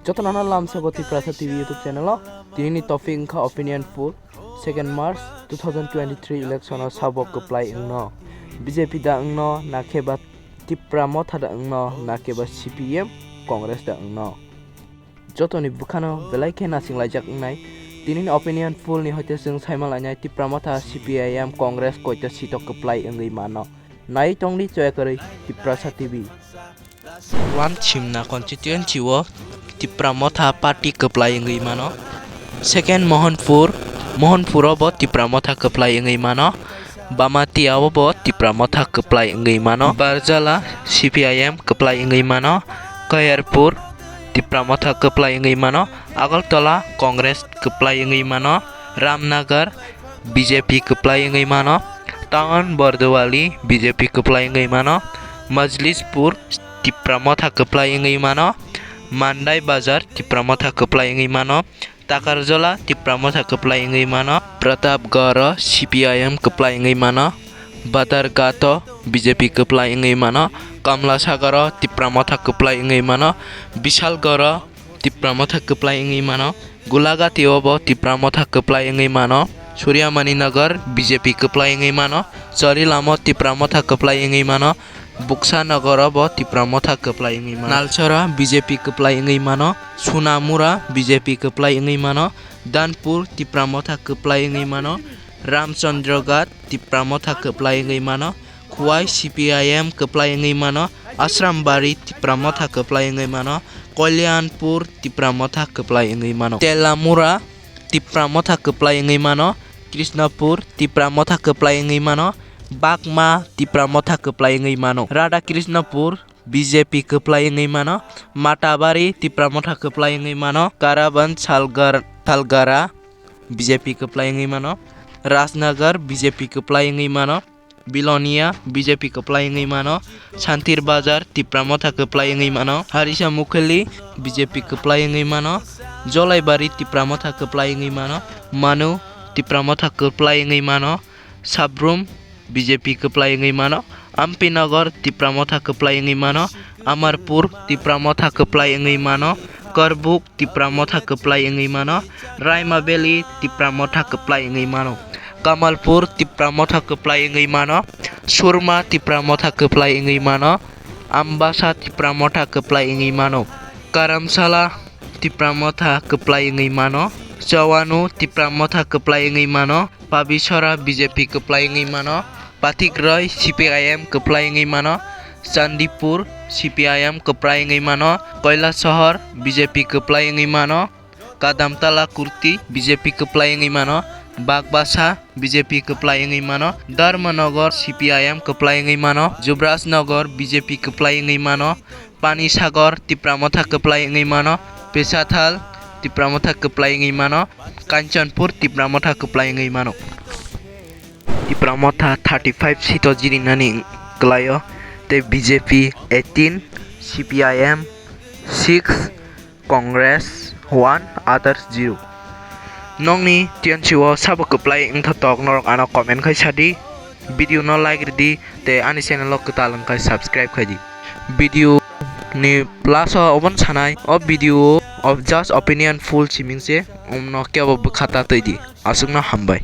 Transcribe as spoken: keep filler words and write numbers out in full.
Jotono no lamsabo Tiprasa T V YouTube channel o. Tinini topic wngkha opinion poll, second March two thousand twenty-three election o sabo kwplai wngno, B J P da wngno, na khe ba Tipra Motha da wngno, na khe ba C P M, Congress da wngno. Jotoni bwkhano belai khe nasinglajak wngnai. Tinini opinion poll ni hoite chwng saima lainai Tipra Motha, C P I M, Congress koita seat o kwplai wngwi mano. Nai tongdi choya kwrwi Tiprasa T V. One Simna constituency o Tipra Motha party kwplai wngwi mano. Second Mohanpur, Mohanpur o bo Tipra Motha kwplai wngwi mano. Bamatia o bo Tipra Motha kwplai wngwi mano. Barjala C P I M kwplai wngwi mano. Kayarpur Tipra Motha kwplai wngwi mano. Agartala Congress kwplai wngwi mano. Ramnagar B J P kwplai wngwi mano. Town Bordowali B J P kwplai wngwi mano. Majlispur Tipra Motha kwplai wngwi mano. Mandai Bazar Tipra Motha kwplai wngwi mano. Takarjola Tipra Motha kwplai wngwi mano. Pratapgarh o C P I M kwplai wngwi mano. Badarghat o B J P kwplai wngwi mano. Kamlasagar o Tipra Motha kwplai wngwi mano. Bishalgarh o Tipra Motha kwplai wngwi mano. Gulagati o bo Tipra Motha kwplai wngwi mano. Suryamaninagar B J P kwplai wngwi mano. Charilam o Tipra Motha kwplai wngwi mano. Buksa Nagar o bo Tipra Motha kwplai wngwi mano. Nalsora B J P kwplai wngwi mano. Sunamura B J P kwplai wngwi mano. Danpur Tipra Motha kwplai wngwi mano. Ramchandraghat Tipra Motha kwplai wngwi mano. Khowai C P I M kwplai wngwi mano. Asrambari Tipra Motha kwplai wngwi mano. Kalyanpur Tipra Motha kwplai wngwi mano. Telamura Tipra Motha kwplai wngwi mano. Krishnapur Tipra Motha kwplai wngwi mano. Bagma Tipra Motha kwplai wngwi mano. Radhakrishnapur B J P kwplai wngwi mano. Matabari Tipra Motha kwplai wngwi mano. Karaban Salgar-, Salgara B J P kwplai wngwi mano. Rajnagar B J P kwplai wngwi mano. Bilonia B J P kwplai wngwi mano. Santir Bazar Tipra Motha kwplai wngwi mano. Harisa Mukheli B J P kwplai wngwi mano. Jolaibari Tipra Motha kwplai wngwi mano. Manu Tipra Motha kwplai wngwi mano. Sabrum B J P kwplai wngwi mano. Ampinagar Tipra Motha kwplai wngwi mano. Amarpur Tipra Motha kwplai wngwi mano. Karbuk Tipra Motha kwplai wngwi mano. Raima Valley Tipra Motha kwplai wngwi mano. Kamalpur Tipra Motha kwplai wngwi mano. Surma Tipra Motha kwplai wngwi mano. Ambasa Tipra Motha kwplai wngwi mano. Karamsala Tipra Motha kwplai wngwi mano. Chawanu Tipra Motha kwplai wngwi mano. Pabisora B J P kwplai wngwi mano. Patikroi C P I M kwplai wngwi mano. Chandipur C P I M kwplai wngwi mano. Kailasahar B J P kwplai wngwi mano. Kadamtala Kurti B J P kwplai wngwi mano. Bagbasa B J P kwplai wngwi mano. Dharmanagar C P I M kwplai wngwi mano. Jubrajnagar B J P kwplai wngwi mano. Panisagar Tipra Motha kwplai wngwi mano. Pesathal Tipra Motha kwplai wngwi mano. Kanchanpur Tipra Motha kwplai wngwi mano. Tipra Motha thirty five seat o jirinani kwlaio, tei B J P eighteen, C P I M six, Congress one, others zero. Nokni T N C o sabo kwplai wngthotok norok ano comment khai sadi, video no like ridi, tei ani channel o kwtal wngkhai subscribe khaidi. Video ni plus o obono sanai, o video of just opinion full siming se, omno kebo bwkha ta twi di. Aswkno hambai.